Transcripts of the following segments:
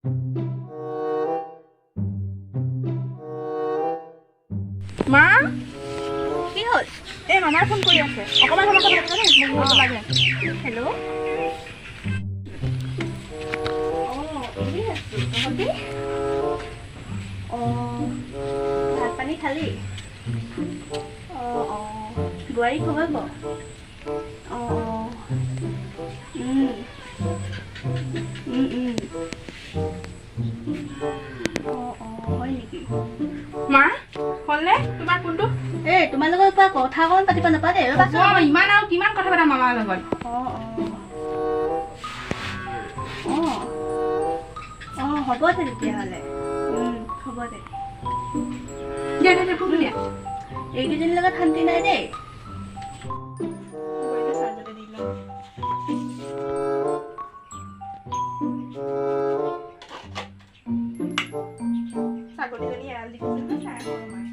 মা, কি হ'ল? এই মামাই ফোন কৰি আছে, অকণমান সময় কথা পাতিবা দেই, মোক বহুত লাগে। হেল্ল', অঁ, এনেই আছোঁ, তহঁতি? অঁ, ভাত পানী খালি? অঁ অঁ, বোৱাৰী খবৰ ক? অঁ অঁ, অঁ অঁ, হয় নেকি? মা, হ'লনে তোমাৰ ফোনটো? এই তোমালোকৰ পৰা কথা অকণমান পাতিব নাপাতে, ৰ'বাচোন। ইমান আৰু কিমান কথা পাতা মামাৰ লগত? অঁ অঁ অঁ অঁ, হ'ব দে তেতিয়াহ'লে, হ'ব দে। দিয়া দিয়া দিয়া, ফোনটো দিয়া। এইকেইজনীৰ লগত শান্তি নাই দেই। মোবাইলটো চাৰ্জতে দি লওঁ। ছাগলীজনী এৰাল দি থৈছে নহয়, চাই আহোঁ মায়ে।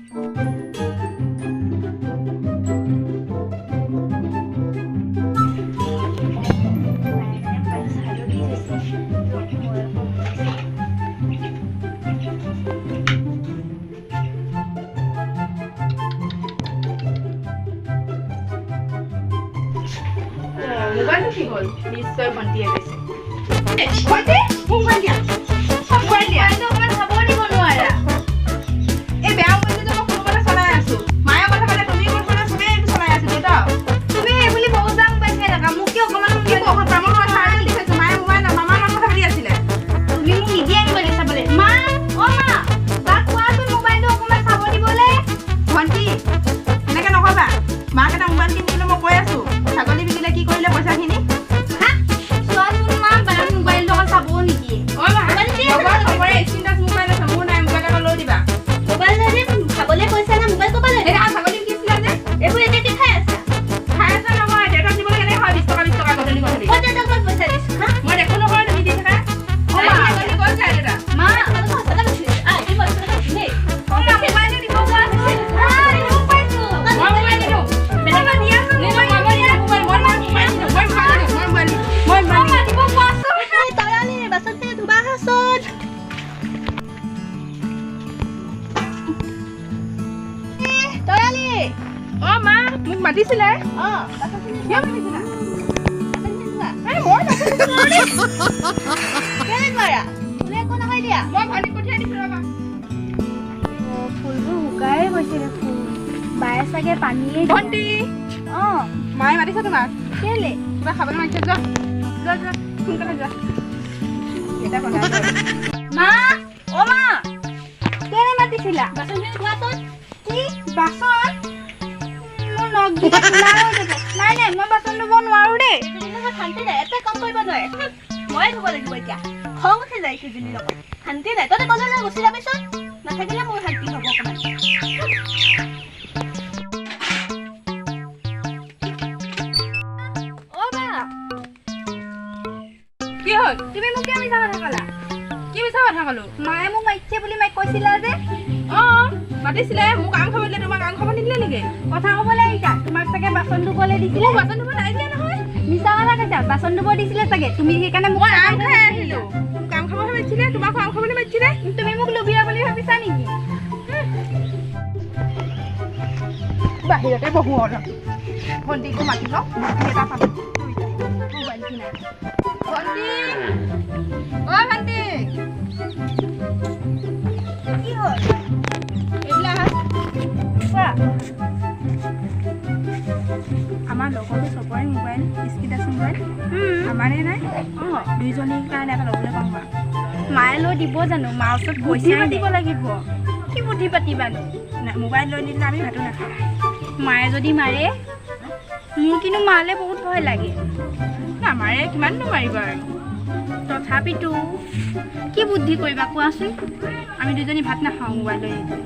মোবাইলটো কি হ'ল? নিশ্চয় ভণ্টিয়ে কৈছে। ভণ্টি, মোক মোবাইল দিয়া, মোবাইল দিয়া। অকণমান চাব দিব নোৱাৰা? এই বেয়া মোবাইলটো যে মই কোনোবাতে চলাই আছো, মায়ে কথা পাতে, তুমিও কথা পাতা, চবেই এইটো চলাই আছে দেউতা। তুমি এইবুলি বহুত দাম মোবাইল চাই থাকা, মোক কিয় অকণমান কি বহুত কামৰ পৰা চাৰ্জ দি থৈছো। মায়ে মোবাইল মামাৰ লগত কথা পাতি আছিলে। তুমি মোক নিদিয়া মোবাইল চাবলৈ। মা, অ' মা, বাক কোৱাচোন মোবাইলটো অকণমান চাব দিবলৈ। ভণ্টি, এনেকে নকবা। মাক এটা মোবাইল কিনি দিবলৈ মই কৈ আছো। ছাগলী বিকিলে, কি কৰিলে পইচাখিনি? হা, চোৱাচোন মা, বাৰ মোবাইলটো অকণ চাবও নিদিয়ে। অ' মা, মোবাইল দিয়ে। লগৰ চবৰে স্ক্ৰীন টাচ মোবাইল আছে, মোৰ নাই, মোবাইল এটা লৈ দিবা। মোবাইল লৈ দিম, খাবলৈ পইচা নাই, মোবাইল ক'ৰপৰা লৈ দিম? এতিয়া ছাগলী বিকিছিলা যে? এইবোৰ এতিয়া কি খাই আছা? খাই আছা নহয়, দেউতাক দিবলৈ কেনেকে হয় 20 টকা 20 টকা গধূলি গধূলি? মই দেউতাক ক'ত পইচা দিছো, হা? মই দেখো নহয় তুমি দি থাকা। অ' মা। গধূলি ক'ত যায় দেউতা? মা, তোমালোকৰ সঁচাকৈ কৈছো। আ, এইটো মই সঁচাকৈ কৈছো দেই। অ' মা, মোবাইলটো দিব কোৱাচোন। আ, এইটো পাইছো। মই মোবাইল নিদিওঁ। বেলেগক দিয়াচোন মোবাইল, মই নিদিওঁ মোবাইল, মই মোবাইল নিদিওঁ, মই মোবাইল নিদিওঁ, মই মোবাইল নিদিওঁ, মই মোবাইল অ' মা, দিব কোৱাচোন। এই তৰালি, বাচনখিনি ধুবা আহাচোন। তৰালি। অ' মা, মোক মাতিছিলে? অ', বাচনখিনি কিয় মাতিছিলা? বাচনখিনি ধোৱা। এই মই বাচন ধুব নোৱাৰো দেই। কেলে নোৱাৰা? বোলে একো নহয় দিয়া। মই ভণ্টিক পঠিয়াই দিছো, ৰ'বা। ফুলবোৰ শুকায়ে গৈছে দেখোন, বায়ে চাগে পানীয়ে। ভণ্টি। অঁ। মায়ে মাতিছে তোমাক। কেলে? কিবা খাবলৈ মাতিছে, যোৱা যোৱা যোৱা, সোনকালে যোৱা। এটা বনাই লোৱা। মা, অ' মা, কেলে মাতিছিলা? বাচনখিনি ধোৱাচোন। কি বাচন? মোৰ নখকেইটা কোলা হৈ যাব। নাই নাই, মই বাচন ধুব নোৱাৰো দেই। শান্তি নাই, এটা কাম কৰিব নোৱাৰে, ময়ে ধুব লাগিব এতিয়া। খং উঠি যায় সেইজনীৰ লগত, শান্তি নাই। তহঁতে ক'লৈ গুচি যাবিচোন, নাথাকিলে মোৰ শান্তি হ'ব অকণমান। অ' বা। কি হ'ল? তুমি মোক কিয় মিছা কথা ক'লা? কি মিছা কথা ক'লো? মায়ে মোক মাতিছে বুলি মাইক কৈছিলা যে। অঁ, মাতিছিলে, মোক আম খাব দিলে, তোমাক আম খাব নিদিলে নেকি? কথা ক'বলৈ আহিছা, তোমাক চাগে বাচন ধুবলৈ দিছিলে। মোক বাচন ধুব নাই দিয়া নহয়। মিছা কথা কৈছা, বাচন ধুব দিছিলে চাগে তুমি, সেইকাৰণে মোক মই আম খাই আহিলো। মোক আম খাবহে মাতিছিলে, তোমাকো আম খাবলৈ মাতিছিলে। তুমি মোক লুভীয়া বুলি ভাবিছা নেকি? বাহিৰতে বহো অলপ, ভণ্টিকো মাতি লওঁ, বুদ্ধি এটা পালোঁ মোবাইল কিনা। ভণ্টি, অ' ভণ্টি। কি হ'ল? এইবিলাক আহা। কোৱা। আমাৰ লগৰটো চবৰে মোবাইল, স্ক্ৰীন টাচ মোবাইল, আমাৰে নাই। অঁ। দুইজনীৰ কাৰণে এটা ল'বলৈ পাওঁ বা। মায়ে লৈ দিব জানো? মাৰ ওচৰত বুদ্ধি পইচাই পাতিব নাই। লাগিব। কি বুদ্ধি পাতিবানো? নাই, মোবাইল লৈ নিদিলে আমি ভাতো নাখাওঁ। মায়ে যদি মাৰে? মোৰ কিন্তু মালে বহুত ভয় লাগে। নামাৰে, কিমাননো মাৰিব আৰু। তথাপিতো কি বুদ্ধি কৰিবা কোৱাচোন? আমি দুজনী ভাত নাখাওঁ মোবাইল লৈ নিদিলে।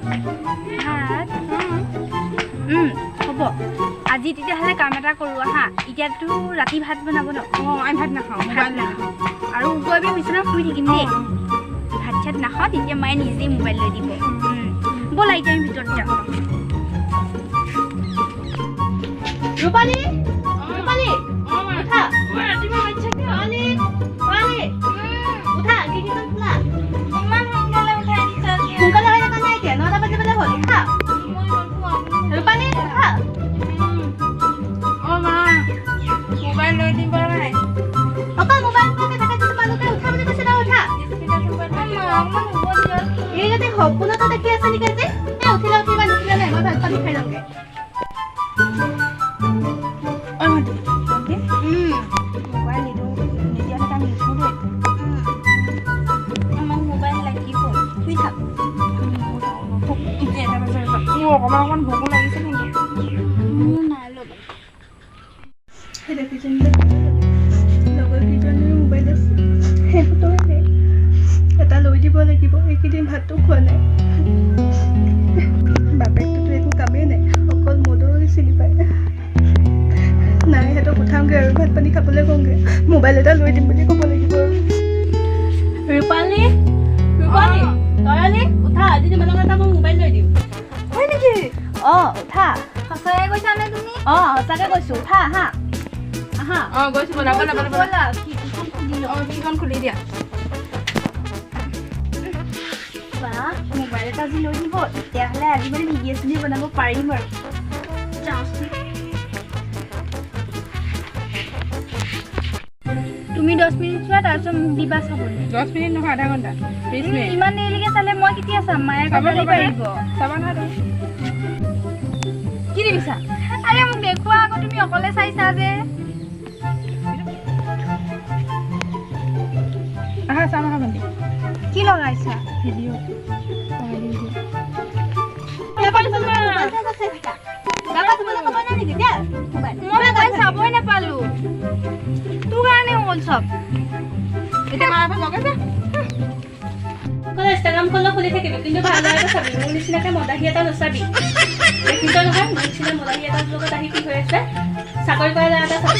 ভাত, হ'ব। আজি তেতিয়াহ'লে কাম এটা কৰোঁ আহা। এতিয়াতো ৰাতি ভাত বনাব ন? অঁ, আমি ভাত নাখাওঁ, ভাত মোবাইল নাখাওঁ আৰু গৈ পিনে বিচনাত শুই থাকিম দেই। ভাত চাত নাখাওঁ, তেতিয়া মায়ে নিজেই মোবাইল লৈ দিব। ব'লা, এতিয়া আমি ভিতৰত যাওঁ। ৰূপালী, ৰূপালী, উঠা। ৰাতিপুৱা মাতিছে কিয়? ৰূপালী, ৰূপালী, উঠা, খিৰিকীখন খোলা। সপোনতে দেখি আছে নেকি আজি? এ উঠিলে উঠিবা, নুঠিলে নাই, মই ভাত পানী খাই লওঁগে। মোবাইল নিদিওঁ, নিদিয়ালৈকে আমি নুঠো দেই। আমাক মোবাইল লাগিব, শুই থাক। এতিয়া এটা বাজে, মোৰ অকণমান অকণমান ভোকো লাগিছে কিন্তু। মোৰ নাই লগা। সেই দেখিছেনে, লগৰ কেইজনীৰো মোবাইল আছে, সিহঁতৰে নাই। এটা লৈ দিব লাগিব। এইকেইদিন ভাতটো খোৱা নাই। বাপেকটোতো একো কামেই নাই, অকল মদৰে চিনি পায়। নাই, সিহঁতক উঠাওঁগৈ আৰু ভাত পানী খাবলৈ কওঁগৈ, মোবাইল এটা লৈ দিম বুলি ক'ব লাগিব আৰু। ৰূপালী, ৰূপালী, তৰালী, উঠা। আজি তোমালোকৰ এটা মই মোবাইল লৈ দিম। হয় নেকি? অঁ, উঠা। সঁচাকৈ কৈছানে তুমি? অঁ, সঁচাকৈ কৈছোঁ, উঠা, আহা আহা। অঁ, গৈছোঁ, ব'লা ব'লা ব'লা ব'লা। ব'লা, খিৰিকীখন খুলি লওঁ। অঁ, খিৰিকীখন খুলি দিয়া। বাহ, মোবাইল এটা আজি লৈ দিব, তেতিয়াহ'লে আজি মানে ভিডিঅ' চিডিঅ' বনাব পাৰিম আৰু। যাওঁচোন। তুমি 10 মিনিট চোৱা, তাৰপিছত মোক দিবা চাবলৈ। 10 মিনিট নহয়, আধা ঘণ্টা, 20 মিনিট। ইমান দেৰিলৈকে চালে মই কেতিয়া চাম? মায়ে চাব। গালি চাবা। পাৰিব। চাবা নহয় তুমি। কি দিবিছা? আৰে, মোক দেখুওৱা আকৌ, তুমি অকলে চাইছা যে। আহা, চাম, আহা ভণ্টি। কি লগাইছা? ভিডিঅ' লগাই দিম দিয়া। মই মোবাইল চাবই নাপালো, তোৰ কাৰণে হ'ল চব। এতিয়া মাৰ পৰা লগাইছা। ইনষ্টাগ্ৰাম খোলো খুলি থাকিবি, কিন্তু ভাল ল'ৰা এটা চাবি, মোৰ নিচিনাকে মদাহী এটা নাচাবি। দেখিছ নহয়, মোৰ নিচিনা মদাহী এটাৰ লগত আহি কি হৈ আছে? চাকৰি কৰা ল'ৰা এটা চাবি।